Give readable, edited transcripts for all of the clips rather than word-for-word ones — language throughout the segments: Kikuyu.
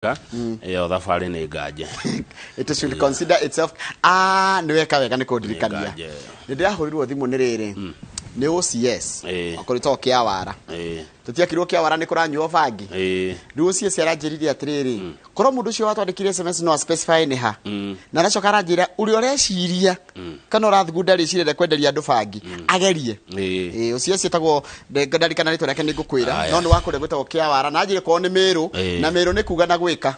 Ĩyo thabarĩ nĩ nganje. It should consider itself, ah, nĩ weka wega nĩ kũndirikania. Nganje. Nĩ ndĩrahũrirwo thimũ nĩ rĩrĩ, nĩ OCS. Okorwo ĩtagwo Kĩawara. Tũtiakirwo Kĩawara nĩ kũranyuo bangi. Rĩu OCS aranjĩrire atĩrĩrĩ, korwo mũndũ ũcio watwandĩkire SMS no specify nĩ ha. Na aracoka aranjĩra ũrĩa ũreciria kana ũrathugunda rĩciria rĩa kwenderia andũ bangi agerie. OCS ĩtagwo, ndarikana rĩtwa rĩake nĩ ngũkwĩra. Aya. No nĩ wa kũrĩa gwĩtagwo Kĩawara, na anjĩre kwao nĩ Mĩrũ. Na Mĩrũ nĩ kuga na gwĩka.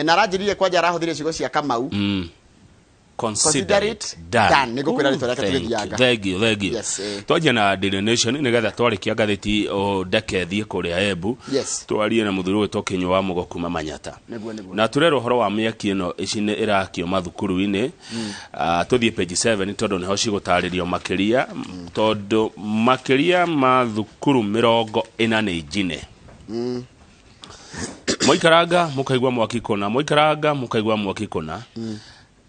Na aranjĩrire kwanja arahũthĩrire ciugo cia Kamau. Consider Consider it it done. done. Nĩngũkwĩra rĩtwa rĩake Thank you, tũgĩthianga. thank you, thank you. Yes. Twanjia na Daily Nation nĩgetha twarĩkia ngathĩti o ndeke thiĩ kũrĩa Embu. Twarie na mũthuri ũgwĩtwo Kĩnyua wa Mũgo kuma Manyata. Nĩguo, nĩguo. Na turerwo ũhoro wa mĩaki ĩno ici nĩ ĩrakio mathukuru-inĩ. Ah, tũthiĩ page 7 tondũ nĩho cigũtarĩrio makĩria, tondũ makĩria ma thukuru 40 nĩ njine. Mwaikaranga mũkaigua mwaki kũna, mwaikaranga mũkaigua mwaki kũna.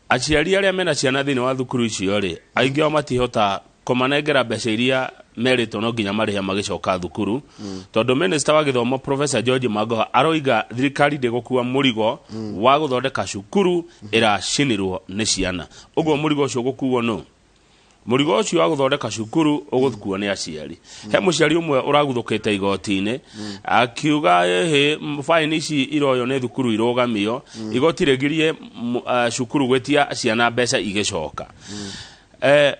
Aciari arĩa mena ciana thĩinĩ wa thukuru icio rĩ, aingĩ ao matihota kũmanengera mbeca iria merĩtwo no nginya marĩhe magĩcoka thukuru, tondũ minista wa gĩthomo Professor George Magoha aroiga thirikari ndĩgũkua mũrigo wa gũthondeka cukuru ĩracinirwo nĩ ciana. Ũguo mũrigo ũcio ũgũkuo nũ? Mũrigo ũcio wa gũthondeka cukuru ũgũkuo nĩ aciari. He mũciari ũmwe ũraguthũkĩte igoti-inĩ akiuga ĩhĩ, baini ici iroywo nĩ thukuru irũgamio, igoti rĩgirie cukuru gwĩtia ciana mbeca igĩcoka.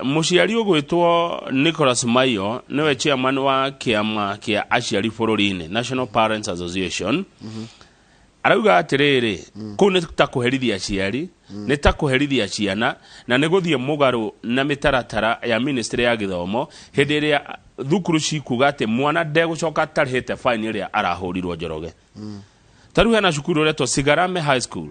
Mũciari ũgwĩtwo Nicholas Maiyo nĩwe chairman wa kĩama kĩa aciari bũrũri-inĩ, National Parents Association, arauga atĩrĩrĩ, kũu nĩ ta kũherithia aciari, nĩ ta kũherithia ciana, na nĩ gũthiĩ mũgarũ na mĩtaratara ya ministry ya gĩthomo hĩndĩ ĩrĩa thukuru cikuga atĩ mwana ndegũcoka atarĩhĩte fine ĩrĩa arahũrirwo. Njoroge, ta rĩu hena cukuru ũretwo Sigarame High School.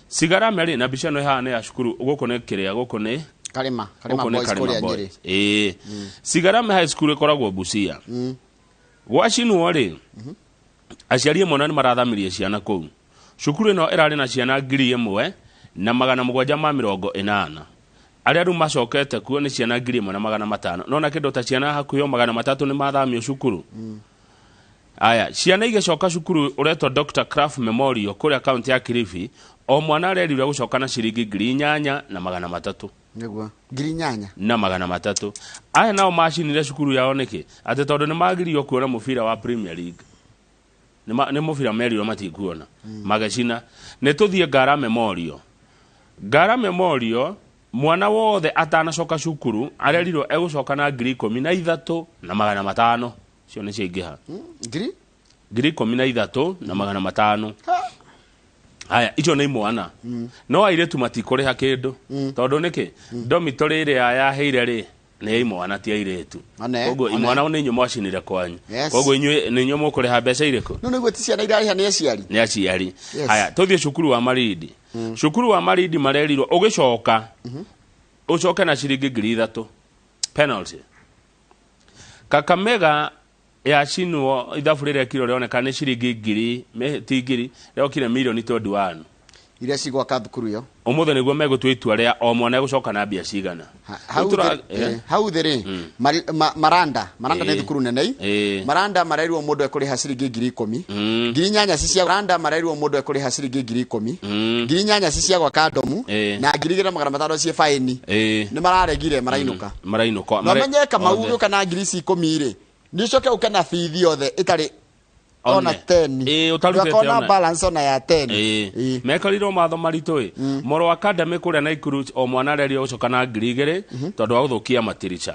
Sigarame rĩ, na mbica ĩno ĩhana nĩ ya cukuru gũkũ nĩ kĩrĩa gũkũ nĩ Karima, Karima gũkũ nĩ Boys Karima kũrĩa Boys. Nyĩrĩ. Ĩĩ, Sigarame High School ĩkoragwo Busia. Gwacinwo rĩ, aciari amwe nĩ marathamirie ciana kũu. Cukuru ĩno ĩrarĩ na ciana 1780. Arĩa rĩu macokete kuo nĩ ciana 1500. Nona kĩndũ ta ciana hakuhĩ o 300 nĩ mathamio cukuru. Aya, ciana igĩcoka cukuru ũretwo Dr. Krapf Memorial kũrĩa kaunti ya Kilifi, o mwana arerirwo gũcoka na ciringi 8300. Nĩguo, 8,000 na 300. Aya nao macinire cukuru yao nĩkĩ? Atĩ tondũ nĩ magirio kuona mũbira wa Premier League. Nĩ mũbira merirwo matikuona, magĩcina. Nĩ tũthiĩ Ngara Memorial. Ngara Memorial, mwana wothe atanacoka cukuru arerirwo egũcoka na 13,500. Icio nĩ ciaingĩha. Ngiri? 13,500. Haya, icio nĩ imwana, no airĩtu matikũrĩha kĩndũ. Tondũ nĩkĩ? Dormitory ĩrĩa yaheire rĩ, nĩ ya imwana, ti airĩtu. One, Koguo one. imwana nĩ inyuĩ mwacinire kwanyu. Koguo inyuĩ nĩ inyuĩ mũkũrĩha mbeca irĩkũ? No nĩguo, ti ciana irarĩha, nĩ aciari. Nĩ aciari. Haya, tũthiĩ cukuru wa Marindi. Cukuru wa Marindi marerirwo ũgĩcoka ũcoke na ciringi 3,000 penalty. Kakamega yacinwo, ithabu rĩrĩa ekirwo rĩoneka nĩ ciringi ngiri ti ngiri, rĩokire mirioni 21. Iria cigwaka thukuru ĩyo. Ũmũthĩ nĩguo megũtua itua rĩa o mwana egũcoka na mbia cigana. Hau Rĩu hau thĩ rĩ, Maranda, Maranda nĩ thukuru nene i. Maranda marerirwo mũndũ ekũrĩha ciringi 10,000. 8,000 ci cia Maranda marerirwo mũndũ ekũrĩha ciringi 10,000. 8,000 ci cia gwaka ndomu na 2,500 ciĩ baĩni. Nĩ mararegire, marainũka. Marainũka. No menye Kamau, ũgĩũka na ngiri ici 10 rĩ, nĩ ũcoke ũke na bithi yothe ĩtarĩ ona One. 10. Ũtarutĩte Ndũgakona ona. balance ona ya 10. Mekorirwo matho maritũ ĩ. Moro Academy kũrĩa Naikuru, o mwana arerio gũcoka na 2,000 tondũ wa gũthũkia matirica.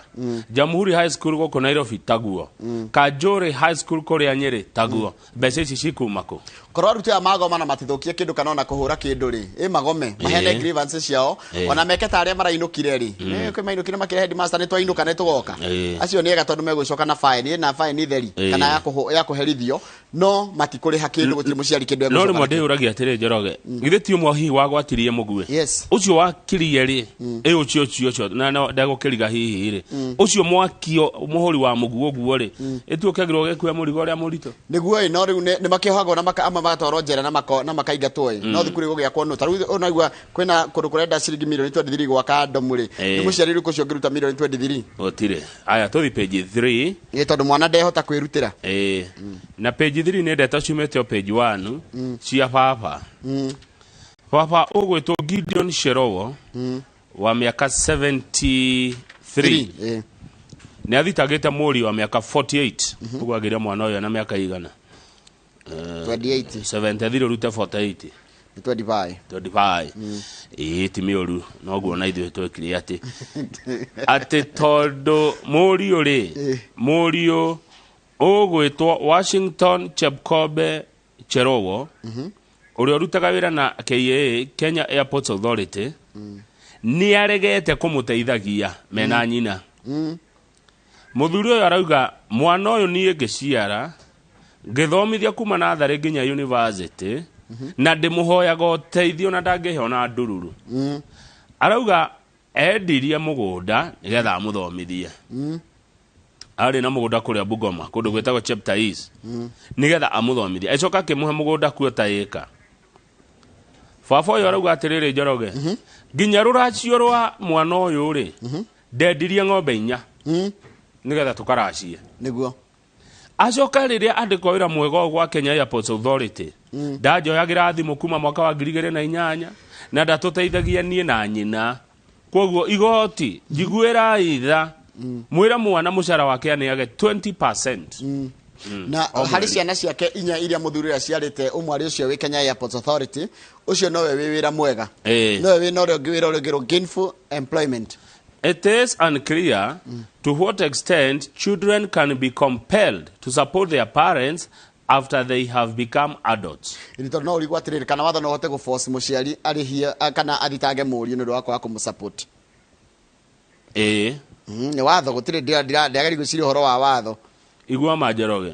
Jamhuri High School gũkũ Nairobi taguo. Kanjũrĩ High School kũrĩa Nyĩrĩ taguo. Mbeca ici cikuma kũ? Korwo arutwo aya magoma na matithũkie kĩndũ kana ona kũhũra kĩndũ rĩ, ĩ magome maheane grievance ciao. Ona meke ta arĩa marainũkire rĩ. Kwĩ mainũkire makĩra headmaster, nĩ twainũka, nĩ tũgoka. Acio nĩ ega tondũ megũcoka na fine, na fine theri kana ya kũherithio, no matikũrĩha kĩndũ, gũtirĩ mũciari kĩndũ No egũcoka rĩmwe nakĩo. ndĩyũragia atĩrĩ, Njoroge, githĩ ti ũmwe hihi wagwatirie mũguĩ ũcio wakirie rĩ, ĩ ũcio ũcio ũcio na no ndegũkĩriga hihi rĩ, ũcio mwakio mũhũri wa mũguĩ ũguo rĩ, ĩtuĩkagĩrwo gĩkue mũrigo ũrĩa mũritũ. Nĩguo ĩ, no rĩu nĩ makĩohagwo na amwe. magatwarwo njera na mako na makaingatwo ĩ, no thukuru ĩgũgĩakwo no ta rĩu ũnaigua kwĩna kũndũ kũrenda ciringi mirioni 23 gwaka ndomu rĩ, nĩ mũciari ũrĩkũ ũcio ũngĩruta mirioni 23? Gũtirĩ. Aya, tũthi page 3. Ĩ, tondũ mwana ndehota kwĩrutĩra. Ĩĩ, na page 3 nĩ ndeto ciumĩte o page 1 cia baba. Baba ũgwĩtwo Gideon Sherowo wa mĩaka 73 Ĩ. Nĩ athitangĩte mũriũ wa mĩaka 48. Ũguo agĩire mwana ũyũ na mĩaka igana? 28. 73 ũrute 48. Nĩ 25. 25. Ĩĩ, ti mĩũru. Noguo na ithuĩ twekire atĩ tondũ mũriũ rĩ, mũriũ ũgwĩtwo Washington Chepkobe Cherowo, ũrĩa ũrutaga wĩra na KAA, Kenya Airports Authority, nĩ aregete kũmũteithagia mena nyina. Mũthuri ũyũ arauga mwana ũyũ niĩ ngĩciara, ngĩthomithia kuma natharĩ nginya university, na ndĩmũhoyaga ũteithio na ndangĩhe ona ndururu. Arauga endirie mũgũnda nĩgetha amũthomithie. Arĩ na mũgũnda kũrĩa Bungoma, kũndũ gwĩtagwo Cheptais, nĩgetha amũthomithie. Acoka akĩmũhe mũgũnda kuo ta ĩka. Baba ũyũ arauga atĩrĩrĩ, Njoroge, nginya rũracio rwa mwana ũyũ rĩ, ndendirie ng'ombe 4 nĩgetha tũkaracie. Acoka rĩrĩa andĩkwo wĩra mwega ũyũ gwa Kenya Airports Authority, ndanjoyagĩra thimũ kuma mwaka wa 2008 na ndatũteithagia niĩ na nyina. Koguo igoti, njiguĩrai tha, mwĩre mwana mũcara wake aneage 20%. Na O harĩ mweri. ciana ciake 4 iria mũthuri ũrĩa aciarĩte, ũmwe arĩ ũcio wĩ Kenya Airports Authority, ũcio nowe wĩ wĩra mwega. Nowe wĩna ũrĩa ũngĩ wĩra ũrĩa ũngĩ gainful employment. It is unclear to what extent children can be compelled to support their parents after they have become adults. Nĩ tondũ no ũrigwo atĩrĩrĩ, kana watho no ũhote gũforce mũciari arĩhie kana athitange mũriũ nĩ ũndũ wa kwaga kũmũsupport. Nĩ watho gũtirĩ, ndĩrageria gwĩciria ũhoro wa watho. Igua ma, Njoroge,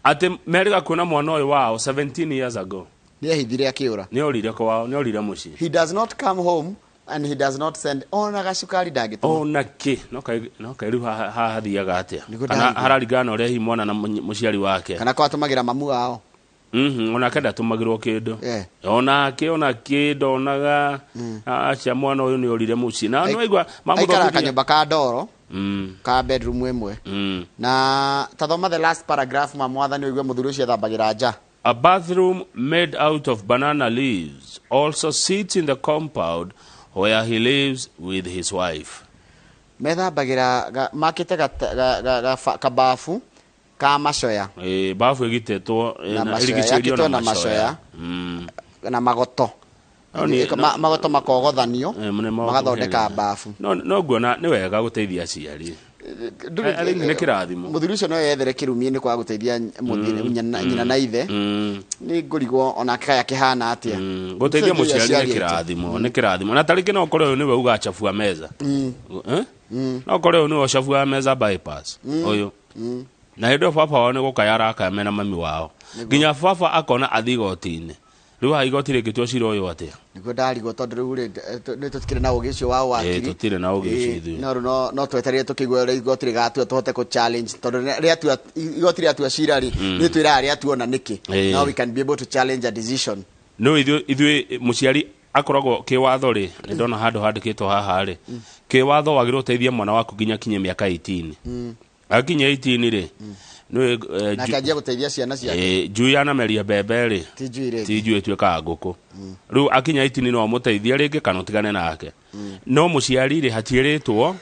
atĩ merĩga kuona mwana ũyũ wao 17 years ago. Nĩ ehithire akĩũra. Nĩ orire kwao, nĩ orire mũciĩ. He does not come home and he does not send ona gacukari ndangĩtũma. Ona kĩ no kaĩ rĩu haha hathiaga atĩa? Nĩguo Kana ndarigwo. hararingana na ũrĩa hihi mwana na mũciari wake. Kana kwa atũmagĩra mamu wao. Onake ndatũmagĩrwo kĩndũ. Onake ona kĩndũ onaga acia mwana ũyũ nĩ orire mũciĩ na nĩ waigua Aikaraga mamũthomithia. kanyũmba ka ndoro ka bedroom ĩmwe. Na tathoma the last paragraph, ma mwathani, ũigue mũthuri ũcio ethambagĩra nja. A bathroom made out of banana leaves also sits in the compound where he lives with his wife. Methambagĩra makĩte kababu ka macoya. Bafu ĩgitĩtwo Na na macoya, ĩrigicĩirio yakĩtwo na na macoya. macoya. Na magoto. Magoto makogothanio magathondeka babu. No nguona nĩ wega gũteithia aciari. Arĩ nĩ kĩrathimo. Mũthuri ũcio no yethere kĩrumi nĩ kwaga gũteithia nyina na ithe. Nĩ ngũrigwo onake kaya kĩhana atĩa. Gũteithia Ũcio mũciari nĩ aciari aitũ. kĩrathimo, nĩ kĩrathimo. Na tarĩngĩ no ũkore ũyũ nĩwe ugacabua meza. Eh? No ũkore ũyũ nĩwe ũcabua meza bypass. Ũyũ. Na hĩndĩ ĩyo baba wao nĩ gũkaya arakaya mena mami wao. Nginya baba akona athiĩ igoti-inĩ. Rĩu haha igoti rĩngĩtua cira ũyũ atĩa? Nĩguo ndarigwo, tondũ rĩu rĩ, nĩ tũtikĩrĩ na ũgĩ ũcio wa wakiri. Tũtirĩ na ũgĩ ũcio ithuĩ. No rĩu no twetereire tũkĩigue ũrĩa igoti rĩgatua tũhote kũ challenge, tondũ rĩatua igoti rĩatua cira rĩ, nĩ twĩraga rĩatuona nĩkĩ. Now we can be able to challenge a decision. No ithuĩ mũciari akoragwo kĩwatho rĩ, nĩ ndona handũ handĩkĩtwo haha rĩ, kĩwatho wagĩrĩirwo ũteithie mwana waku nginya kinye mĩaka 18. Akinya 18 rĩ, nĩ Nake anjie gũteithia ciana ciake. Njui yanameria mbembe rĩ, Ti njui rĩngĩ. Ti njui ĩtuĩkaga ngũkũ. Rĩu akinya 18 no ũmũteithie rĩngĩ kana ũtigane nake. No mũciari rĩ, hatiĩrĩtwo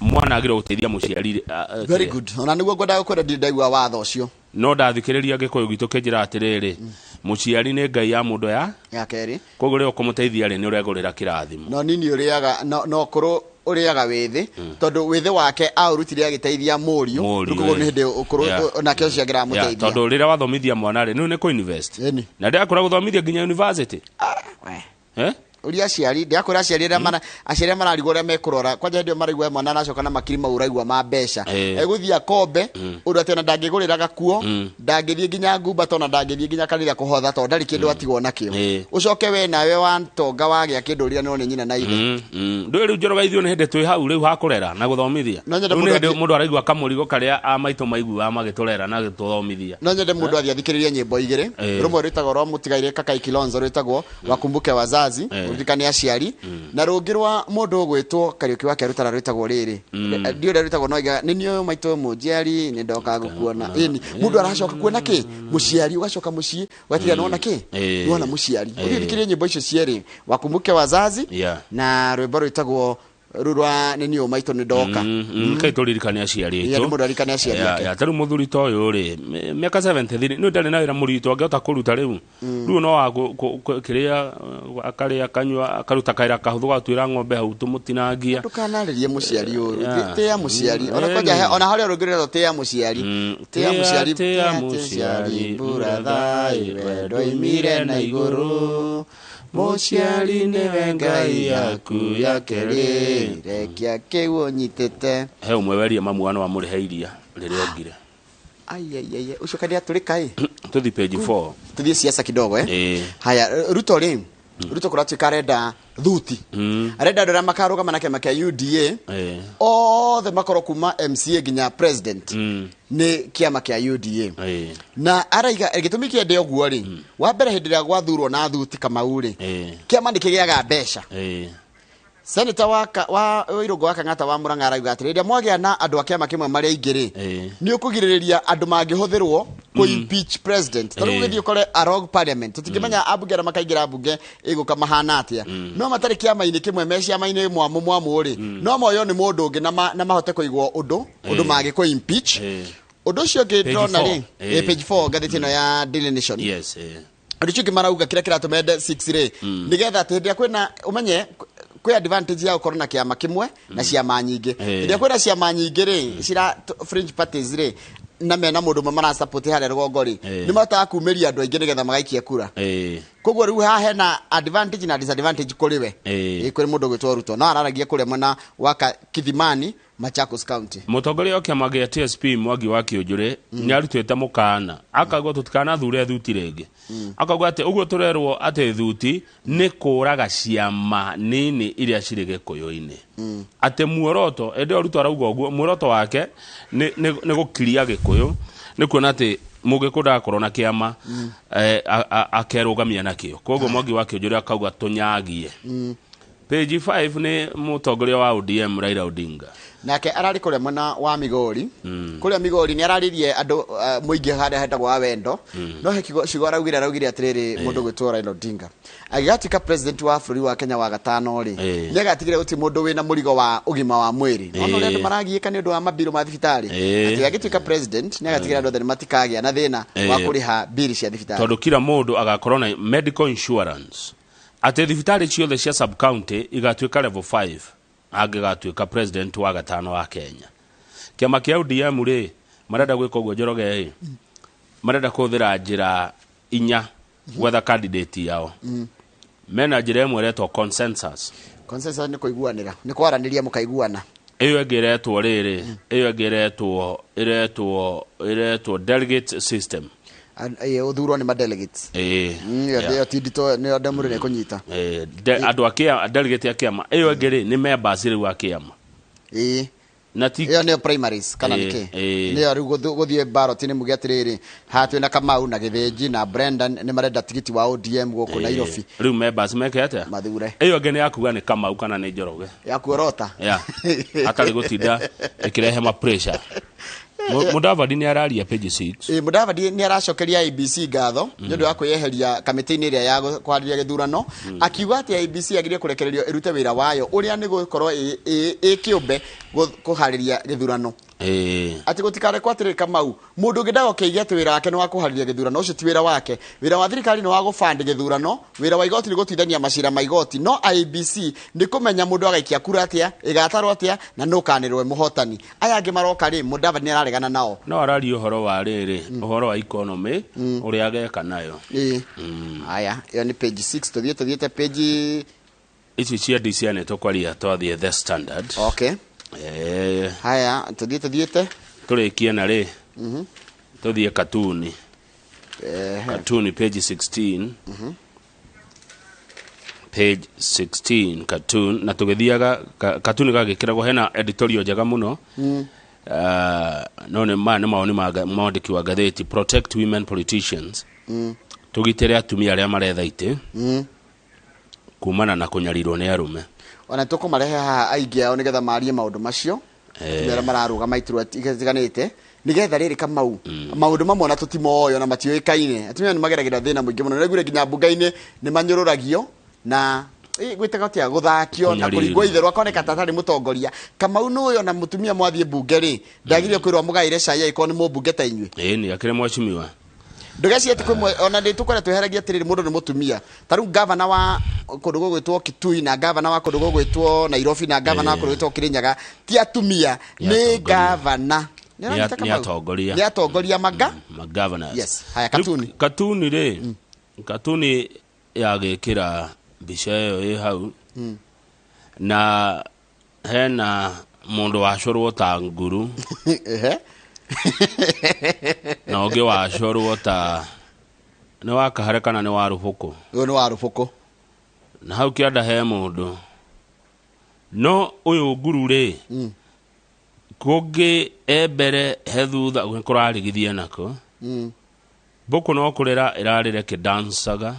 mwana agĩrĩirwo gũteithia mũciari rĩ, Very kĩrĩa. good. Ona nĩguo ngwendaga gũkwĩra, ndirĩ ndaigua watho ũcio. No ndathikĩrĩria gĩkũyũ gitũ kĩnjĩra atĩrĩrĩ, mũciari nĩ ngai ya mũndũ ya Ya kerĩ. Koguo rĩrĩa ũkũmũteithia rĩ, nĩ ũregũrĩra kĩrathimo. No nini ũrĩaga no ũkũrũ ũrĩaga wĩthĩ, tondũ wĩthĩ wake aũrutire agĩteithia mũriũ. Mũriũ, Rĩu koguo nĩ hĩndĩ ũkũrũ onake ũcio angĩramũteithia. Tondũ rĩrĩa wathomithia mwana rĩ, nĩ kũ invest. Ĩni. Na ndĩrakũra gũthomithia nginya university. We. Eh? Ũria aciari, ndĩrakwĩra aciari arĩa mara aciari arĩa mararigwo ũrĩa mekũrora kwanja hĩndĩ ĩyo maraigua mwana aracoka na makiri mau ũraigua ma mbeca. Egũthiĩ akombe ũndũ atĩ ona ndangĩgũrĩra gakuo, ndangĩthiĩ nginya ngumba tondũ ndangĩthiĩ nginya kanitha kũhotha tondũ ndarĩ kĩndũ atigwo nakĩo. Ũcoke we nawe watonga wagĩa kĩndũ ũriganĩrwo nĩ nyina na ithe. Ndũĩ rĩu Njoroge ithuĩ nĩ hĩndĩ twĩ hau rĩu hakũrera na gũthomithia. No nyende Rĩu nĩ mũndũ hĩndĩ mũndũ araigua kamũrigo karĩa a maitũ maiguaga magĩtũrera na gĩtũthomithia. No nyende mũndũ athiĩ athikĩrĩrie nyĩmbo igĩrĩ. Rũmwe rwĩtagwo rwa mũtigairĩ Kakai Kilonzo rwĩtagwo Wakumbuke Wazazi, ũririkane aciari, na rũngĩ rwa mũndũ ũgwĩtwo Kariũki wa Kĩarutara rwĩtagwo rĩrĩ, ndiũ ũrĩa rwĩtagwo, no iga nĩ niĩ ũyũ maitũ mũnjiari nĩ ndoka gũkuona. Ĩni mũndũ aracoka kuona kĩ mũciari, ũgacoka mũciĩ ũgatiga nĩwona kĩ nĩwona mũciari. Ũthiĩ ũthikĩrĩrie nyĩmbo icio cierĩ, Wakumbuke Wazazi na rwĩmbo rwĩtagwo rũu rwa nĩ niĩ ũyũ maitũ nĩ ndoka. Kai tũririkane aciari Ĩĩ, aitũ. nĩ mũndũ aririkane aciari ake. Ya, ta rĩu mũthuri ta ũyũ rĩ, mĩaka 73 nĩ ndarĩ na wĩra mũritũ angĩhota kũruta rĩu. Rĩu no wa kĩrĩa akarĩa akanyua akaruta kaĩra kahũthũ gatuĩra ng'ombe hau tũmũtinangia. Ndũkanarĩrie mũciari ũru. Tĩa mũciari ona Ĩni. kwanja ona harĩa rũngĩ rwĩtagwo tĩa mũciari. Tĩa mũciari, tĩa mũciari, burathai wendo imire na igũrũ, mũciari nĩwe Ngai yaku ya kerĩ, rekia kĩu ũnyitĩte. He ũmwe werie mamu wa no amũrĩhe iria rĩrĩa ongire. Ai ai ai, ũcio kandi atũrĩka ĩ. Tũthi page 4. Tũthiĩ siasa kidogo. Haya, Ruto rĩ, Ruto kũratuĩka arenda thuti, arenda andũ arĩa makarũgama na kĩama kĩa UDA othe makorwo kuma MCA nginya president nĩ kĩama kĩa UDA. Na araiga gĩtũmi kĩende ũguo rĩ, wa mbere hĩndĩ ĩrĩa gwathurwo na thuti Kamau rĩ, kĩama nĩ kĩgĩaga mbeca. Senator wa Irũngũ wa Kang'ata wa Murang'a arauga atĩrĩ, rĩrĩa mwagĩa na andũ a kĩama kĩmwe marĩ aingĩ rĩ, nĩ ũkũgirĩrĩria andũ mangĩhũthĩrwo kũ impeach president. Ta rĩu ũgĩthiĩ ũkore a rogue parliament, tũtingĩmenya ambunge arĩa makaingĩra mbunge ĩgũka mahana atĩa, no matarĩ kĩama-inĩ kĩmwe, me ciama-inĩ mwamũ mwamũ rĩ, no moywo nĩ mũndũ ũngĩ na mahote kũigwo ũndũ ũndũ mangĩ impeach. Ũndũ ũcio ũngĩ Page ndĩrona 4. rĩ, page 4 ngathĩti ĩno ya Daily Nation. Yes. Ũndũ ũcio ũngĩ marauga kĩrĩa kĩratũma ende 6 rĩ, nĩgetha atĩ hĩndĩ ĩrĩa kwĩna ũmenye kwĩ advantage ya gũkorwo na kĩama kĩmwe na ciama nyingĩ. Hĩndĩ ĩrĩa kwĩna ciama nyingĩ rĩ, cira fringe parties rĩ, na mena mũndũ ũmwe marasupport harĩa rũgongo rĩ, nĩ mahotaga kumĩria andũ aingĩ nĩgetha magaikie kura. Koguo rĩu haha hena advantage na disadvantage kũrĩ we. Kũrĩ mũndũ ũgwĩtwo Ruto, no araragia kũrĩa mwena wa Kithimani, Machakos County. Mũtongoria wa kĩama gĩa TSP Mwangi wa Kĩũnjũrĩ nĩ arutĩte mũkana akauga tũtikanathure thuti rĩngĩ, akauga atĩ ũguo tũrerwo atĩ thuti nĩ kũraga ciama nini iria cirĩ gĩkũyũ-inĩ, atĩ muoroto ĩndĩ ĩyo Ruto arauga ũguo muoroto wake nĩ gũkiria gĩkũyũ, nĩ kuona atĩ mũgĩkũyũ ndagakorwo na kĩama akerũgamia nakĩo. Koguo Mwangi wa Kĩũnjũrĩ akauga tũnyagie. Page 5 nĩ mũtongoria wa ODM Raila Odinga. Nake ararĩ kũrĩa mwena wa Migori. Kũrĩa Migori nĩ ararĩrie andũ mũingĩ harĩa hetagwo wa Wendo. No he ciugo araugire atĩrĩrĩ, mũndũ gwĩtwo Raila Odinga agĩgatuĩka president wa bũrũri wa Kenya wa gatano rĩ, nĩ agatigĩrĩra gũtirĩ mũndũ wĩna mũrigo wa ũgima wa mwĩrĩ. Nona ũrĩa andũ maragiĩka nĩ ũndũ wa mabirũ ma thibitarĩ, atĩ agĩtuĩka president nĩ agatigĩrĩra andũ othe nĩ matikagĩa na thĩna wa kũrĩha mbiri cia thibitarĩ, tondũ kila mũndũ agakorwo na medical insurance, atĩ thibitarĩ ciothe cia sub county igatuĩka level 5 angĩgatuĩka president wa gatano wa Kenya. Kĩama kĩa ODM rĩ, marenda gwĩka ũguo Njoroge ĩ, marenda kũhũthĩra njĩra inya gwetha candidate yao. Mena njĩra ĩmwe ĩretwo consensus. Consensus nĩ kũiguanĩra, nĩ kwaranĩria mũkaiguana. Ĩyo ĩngĩ ĩretwo rĩrĩ, ĩyo ĩngĩ ĩretwo delegate system. Ũthurwo nĩ ma delegates. Ĩyo ti nditũ, nĩyo ndemũrĩ nĩ kũnyita. Andũ a kĩama, delegate a kĩama. Ĩyo ĩngĩ rĩ, nĩ members rĩu a kĩama. Na ti Ĩyo nĩyo primaries kana nĩkĩ? Nĩyo rĩu gũthiĩ ballot nĩ muge atĩrĩrĩ, haha twĩna Kamau na Gĩthĩnji na Brendan nĩ marenda tigiti wa ODM gũkũ Nairobi. Rĩu members meke atĩa? Mathure. Ĩyo ĩngĩ nĩ ya kuga nĩ Kamau kana nĩ Njoroge. Ya kuorota. Yeah. Hatarĩ gũtinda ĩkĩrehe ma pressure. Mudavadi nĩ araria page 6. Mudavadi nĩ aracokeria IEBC ngatho nĩ ũndũ wa kwĩyeheria kamĩtĩ-inĩ ĩrĩa ya kwarĩria gĩthurano, akiuga atĩ IEBC yagĩrĩire kũrekererio ĩrute wĩra wayo ũrĩa nĩ gũkorwo ĩ kĩũmbe kũharĩria gĩthurano. Atĩ gũtikarekwo atĩrĩrĩ Kamau, mũndũ ũngĩ ndagoke atĩ wĩra wake nĩ wa kũharĩria gĩthurano, ũcio ti wĩra wake. Wĩra wa thirikari nĩ wa gũband gĩthurano, wĩra wa igoti nĩ gũtuithania macira ma igoti, no IEBC nĩ kũmenya mũndũ agaikia kura atĩa, ĩgatarwo atĩa, na nũ ũkanĩrwo mũhotani. Aya angĩ maroka rĩ, Mudavadi nĩ araregana nao. No araria ũhoro wa rĩrĩ, ũhoro wa economy, ũrĩa ageka nayo. Haya, ĩyo nĩ page 6, tũthiĩte page Ici cia DCI nĩ tũkwaria twathiĩ The Standard. Okay. Haya, tuthiĩte tũrĩkie na rĩ tũthiĩ Katuni. Katuni page 16. Page 16 Katun, na tũgĩthiaga Katuni gagĩkĩragwo hena editorial njega mũno. No nĩ maya nĩ mawoni ma mwandĩki wa ngathĩti, protect women politicians. Tũgitĩre atumia arĩa maretha itĩ kumana na kũnyarirwo nĩ arũme. Ona tũkũmarehe haha aingĩ ao nĩgetha marie maũndũ macio. Atumia arĩa mararũgama iturwa itiganĩte nĩgetha rĩrĩ Kamau maũndũ mamwe ona tũtimoĩ ona matiũĩkaine. Atumia nĩ mageragĩra thĩna mũingĩ mũno. Nĩguo nginya mbunge-inĩ nĩ manyũrũragio na gwĩtaga atĩa gũthakio na kũringwo itherũ akoneka ta atarĩ mũtongoria. Kamau nĩ ũyũ ona mũtumia mwathiĩ mbunge rĩ ndagĩrĩire kwĩrwo amũgaĩre cai angĩkorwo nĩ mũmbunge ta inyuĩ. Ĩĩ akĩrĩ mheshimiwa. Ndũgecirie atĩ kwĩ ona nĩ tũkwenda tweheragia atĩrĩrĩ mũndũ nĩ mũtumia. Ta rĩu gavana wa kũndũ gũgwĩtwo Kitui na gavana wa kũndũ gũgwĩtwo Nairobi na gavana wa kũndũ gũgwĩtwo Kirinyaga ti atumia, nĩ gavana. Nĩ atongoria. Nĩ atongoria maga? Magovernors. Yes. Haya, Katuni. Katuni rĩ, Katuni yagĩkĩra mbica ĩyo ĩ hau na hena mũndũ wacorwo ta nguru na ũngĩ wacorwo ta nĩ wa kahare kana nĩ wa rũbũkũ. Ũyũ nĩ wa rũbũkũ. Na hau kĩanda he mũndũ. No ũyũ nguru rĩ, kũngĩ e mbere he thutha kũrarigithia nako. Mbũkũ no kũrĩra ĩrarĩre kĩdancaga.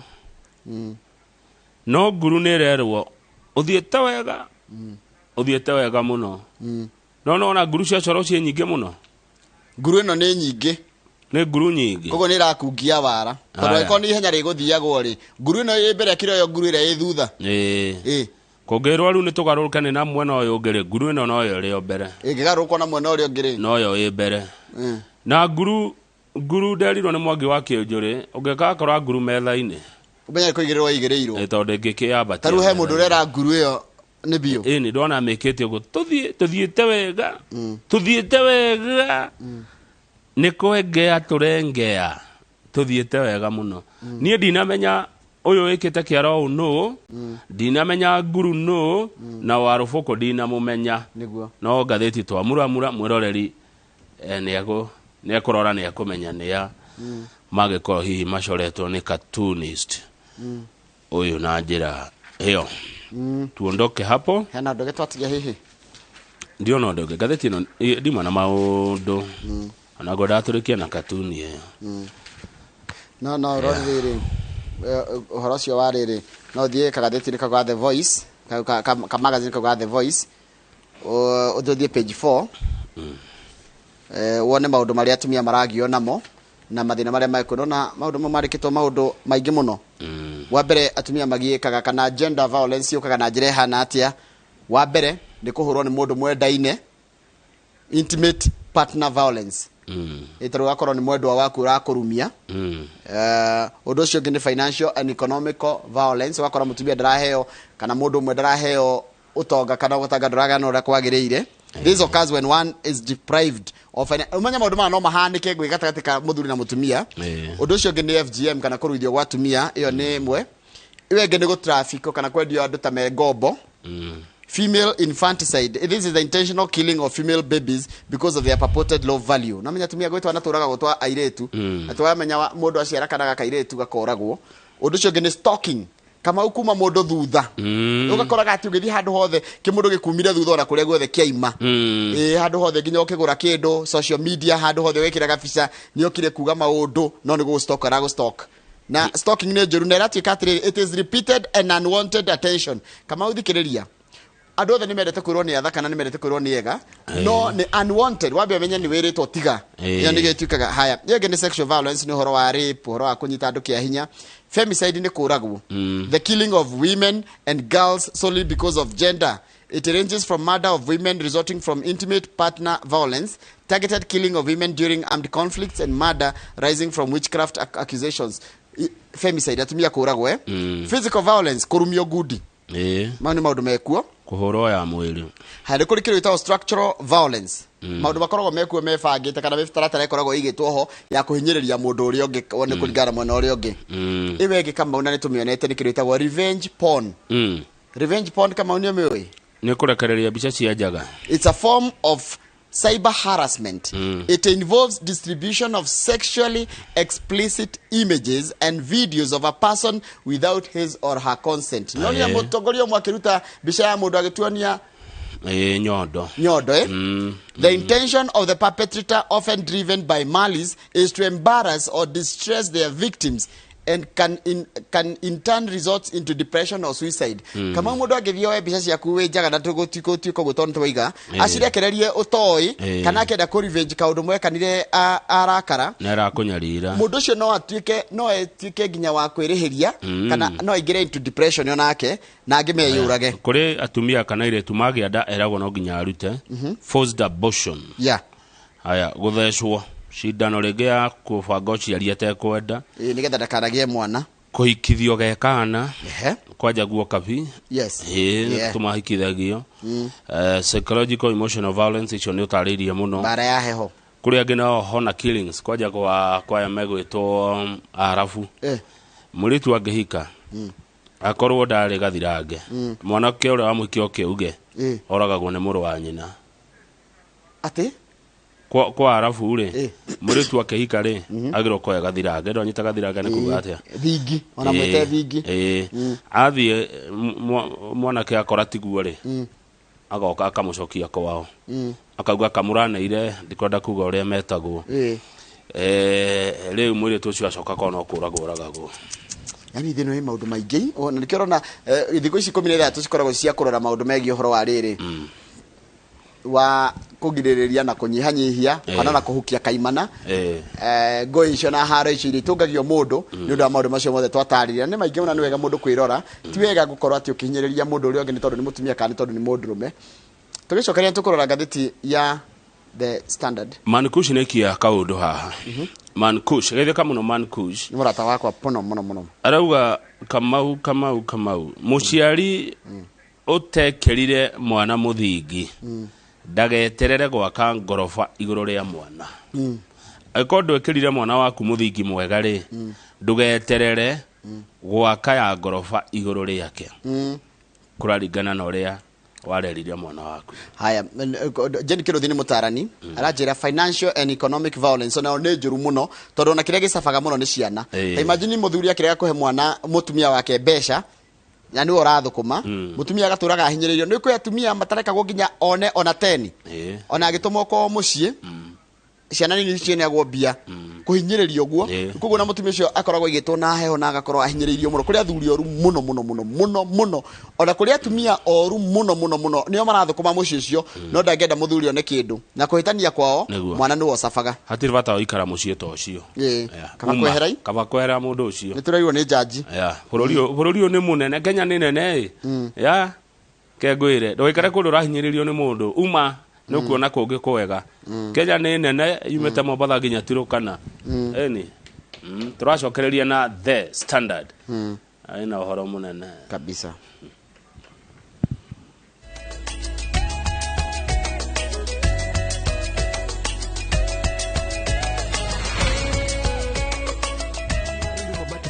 No nguru nĩ ĩrerwo ũthiĩte wega, ũthiĩte wega mũno. No nona nguru ciacorwo ciĩ nyingĩ mũno. Nguru ĩno nĩ nyingĩ. Nĩ nguru nyingĩ. Koguo nĩ ĩrakungia wara. Tondũ angĩkorwo nĩ ihenya rĩgũthiagwo rĩ, nguru ĩno ĩ mbere akĩrĩ yo nguru ĩrĩa ĩ thutha. Ĩĩ. Kũngĩrwo rĩu nĩ tũgarũrũke na mwena ũyũ ũngĩ rĩ, nguru ĩno noyo ĩrĩ o mbere. Ĩngĩgarũrũkwo na mwena ũrĩa ũngĩ rĩ, noyo ĩ mbere. Na nguru nderirwo nĩ Mwangi wa Kĩũnjũrĩ, ũngĩgakora nguru metha-inĩ. Ũmenye kũigĩrĩrwo ĩigĩrĩirwo. Tondũ ĩngĩkĩambatia. Ta rĩu he mũndũ ũrera nguru ĩyo nĩ biũ. Ĩĩ nĩ ndona mĩkĩte ũguo. Tũthiĩte wega. Tũthiĩte wega. Nĩ kwengea tũrengea. Tũthiĩte wega mũno. Niĩ ndinamenya ũyũ wĩkĩte kĩara ũũ nũ, ndinamenya nguru nũ, na wa rũbũkũ ndinamũmenya. Nĩguo. No ngathĩti twamuramura mwĩroreri nĩ ekũrora nĩ ekũmenya nĩa magĩkorwo hihi macoretwo nĩ cartoonist ũyũ na njĩra ĩyo. Tuondoke hapo. Hena ũndũ ũngĩ twatigia hihi? Ndiona ũndũ ũngĩ. Ngathĩti ĩno ndima na maũndũ. Ona ngwendaga tũrĩkie na cartoon ĩyo. No rori rĩrĩ, ũhoro ũcio wa rĩrĩ, no thiĩ kagathĩti-inĩ kau ga The Voice, ka magazine kau ga The Voice, ũthiĩ page 4. Wone maũndũ marĩa atumia maragio namo na mathĩna marĩa mekuo. Na maũndũ mau marĩkĩtwo maũndũ maingĩ mũno. Wa mbere atumia magiĩkaga kana gender violence yũkaga na njĩra ĩhana atĩa. Wa mbere nĩ kũhũrwo nĩ mũndũ mwendaine, intimate partner violence. Ĩtarĩ ũgakorwo nĩ mwendwa waku ũrakũrumia. Ũndũ ũcio ũngĩ nĩ financial and economical violence, ũgakora mũtumia ndaraheo kana mũndũ ũmwe ndaraheo ũtonga kana ũtanga ndũragana ũrĩa kwagĩrĩire. This occurs when one is deprived of ũmenye maũndũ maya no mahanĩke gwĩ gatagatĩ ka mũthuri na mũtumia. Ũndũ ũcio ũngĩ nĩ FGM kana kũruithio gwa atumia, ĩyo nĩ ĩmwe. Ĩyo ĩngĩ nĩ gũtrafficwo kana kwendio andũ ta me ngombo. Female infanticide. This is the intentional killing of female babies because of their purported low value. Na menya atumia gwĩ twana tũragagwo twa airĩtu. Na twamenya mũndũ aciara kana gaka airĩtu gakoragwo. Ũndũ ũcio ũngĩ nĩ stalking. Kama ukuma mũndũ thutha. Ũgakoraga atĩ ũgĩthiĩ handũ hothe kĩmũndũ gĩkumire thutha ona kũrĩa guothe kĩaima. Handũ hothe nginya ũkĩgũra kĩndũ, social media handũ hothe wĩkĩraga bica nĩ okire kuga maũndũ no nĩ gũgũstalk aragũstalk. Na stalking nĩ njũru na ĩratuĩka atĩrĩrĩ, it is repeated and unwanted attention. Kama ũthikĩrĩria andũ othe nĩ mendete kwĩrwo nĩ athaka na nĩ mendete kwĩrwo nĩ ega, no nĩ unwanted. Wambe ũmenye nĩ wĩrĩtwo tiga. Ĩyo nĩ gĩtuĩkaga. Haya, ĩyo ĩngĩ nĩ sexual violence, nĩ ũhoro wa rape, ũhoro wa kũnyita andũ kĩa hinya. Femicide nĩ kũragwo. The killing of women and girls solely because of gender. It ranges from murder of women resulting from intimate partner violence, targeted killing of women during armed conflicts, and murder rising from witchcraft accusations. Femicide, atumia kũragwo, Physical violence, kũrumio ngundi. Mau nĩ maũndũ mekuo. Kũhũrwo ya mwĩrĩ. Harĩ kũrĩ kĩndũ gĩtagwo structural violence. Maũndũ makoragwo mekuo mebangĩte kana mĩtaratara ĩkoragwo ĩigĩtwo ho ya kũhinyĩrĩria mũndũ ũrĩa ũngĩ, wone kũringana na mwena ũrĩa ũngĩ. Ĩyo ĩngĩ Kamau na nĩtũmĩonete nĩ kĩndũ gĩtagwo revenge porn. Revenge porn kama nĩ ũmĩũĩ? Nĩ kũrekereria mbica cia njaga. It's a form of cyber harassment. It involves distribution of sexually explicit images and videos of a person without his or her consent. No nĩ mũtongoria ũmwe akĩruta mbica ya mũndũ agĩtuonia nyondo. Nyondo, eh? The intention of the perpetrator, often driven by malice, is to embarrass or distress their victims and can in turn result into depression or suicide. Kama mundu angithie oe mbica ciaku wi njaga na tugutuika uguo tondu twaiga acirekererie utoi kana akenda ku revenge kaundu mwekanire arakara na arakunyarira mundu ucio no atuike no etuike nginya wa kwirihiria kana no aingire into depression onake na angi meyurage. Kuri atumia kana iretu magia nda eragwo no nginya arute forced abortion. Yeah. Haya guthecwo cindano rĩngĩ ya kũbanga ũciari atekwenda nĩgetha ndakanagie mwana kũhikithio gekana kwanja guo kabi. Yes. Tũmahikithagio. Psychological emotional violence icio nĩ ũtarĩirie mũno bara ya heho. Kũrĩ angĩ nao hona killings kwanja kwa aya megwĩtwo Arabu. Mũirĩtu angĩhika akorwo ndarĩ gathirange mwanake ũrĩa wamũhikia oke uge oragagwo nĩ mũrũ wa nyina. Atĩ kwa Arabu rĩ mũirĩtu akĩhika rĩ agĩrwo koya gathirange ndwanyita gathirange nĩ kuga atĩa thingi ona mwĩte thingi athiĩ mwanake akora tiguo rĩ agoka akamũcokia kwao akauga kamũraneire ndikwenda kuga ũrĩa metagwo rĩu mũirĩtu ũcio acoka kwao no kũragwo oragagwo. Yani thĩna wĩ maũndũ maingĩ na nĩkĩo ũrona thikũ ici 13 cikoragwo cia kũrora maũndũ megiĩ ũhoro wa rĩrĩ wa kugirĩrĩria na kũnyihanyihia kana na kũhukia kaimana ngũĩ icio na haro icio iria itũngagio mũndũ nĩ ũndũ wa maũndũ macio mothe twatarĩria. Nĩ maingĩ mũno, nĩ wega mũndũ kwĩrora, ti wega gũkorwo atĩ ũkĩhinyĩrĩria mũndũ ũrĩa ũngĩ nĩ tondũ nĩ mũtumia kana nĩ tondũ nĩ mũndũrũme. Tũgĩcokeria tũkũrora ngathĩti ya The Standard. Mankush nĩ kia kaũndũ haha. Mankush geithĩka mũno. Mankush nĩ mũrata wakwa mũno mũno mũno. Arauga Kamau Kamau Kamau mũciari ũtekĩrire mwana mũthingi ndageterere gwaka ngoroba igũrũ rĩa mwana. Angĩkorwo ndwĩkĩrire mwana waku mũthingi mwega rĩ ndũgeterere gwaka ya ngoroba igũrũ rĩake. Kũraringana na ũrĩa warerire mwana waku. Haya, Jane Kiruthi nĩ mũtarani aranjĩra financial and economic violence onao nĩ njũru mũno tondũ ona kĩrĩa gĩcabaga mũno nĩ ciana. Ta imagine mũthuri akĩrega kũhe mwana mũtumia wake mbeca na nĩwe ũrathũkũma mũtumia agatũraga ahinyĩrĩirio. Nĩ kwĩ atumia matarekagwo nginya one ona teni ona agĩtũmwo kwao mũciĩ ciana nini cineagwo mbia kũhinyĩrĩrio ũguo. Koguo na mũtumia ũcio akoragwo aigĩtwo na heho na agakorwo ahinyĩrĩirio mũno. Kũrĩ athuri oru mũno mũno mũno mũno mũno ona kũrĩ atumia oru mũno mũno mũno nĩo marathũkũma mũciĩ ũcio no ndangĩenda mũthuri one kĩndũ na kũhĩtania kwao mwana nĩwe ũcabaga. Hatirĩ bata wa gũikara mũciĩ ta ũcio. Kaba kwehera mũndũ ũcio. Nĩ tũrairwo nĩ njanji. Bũrũri ũyũ nĩ mũnene, Kenya nĩ nene ĩ. Ke ngwĩre ndũgaikare kũndũ ũrahinyĩrĩrio nĩ mũndũ uma nĩ ũkuona kũngĩ kwega. Kenya nĩ nene yumĩte Mombatha nginya Turkana. Ĩni tũracokereria na The Standard ĩna ũhoro mũnene kabisa.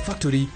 Factory.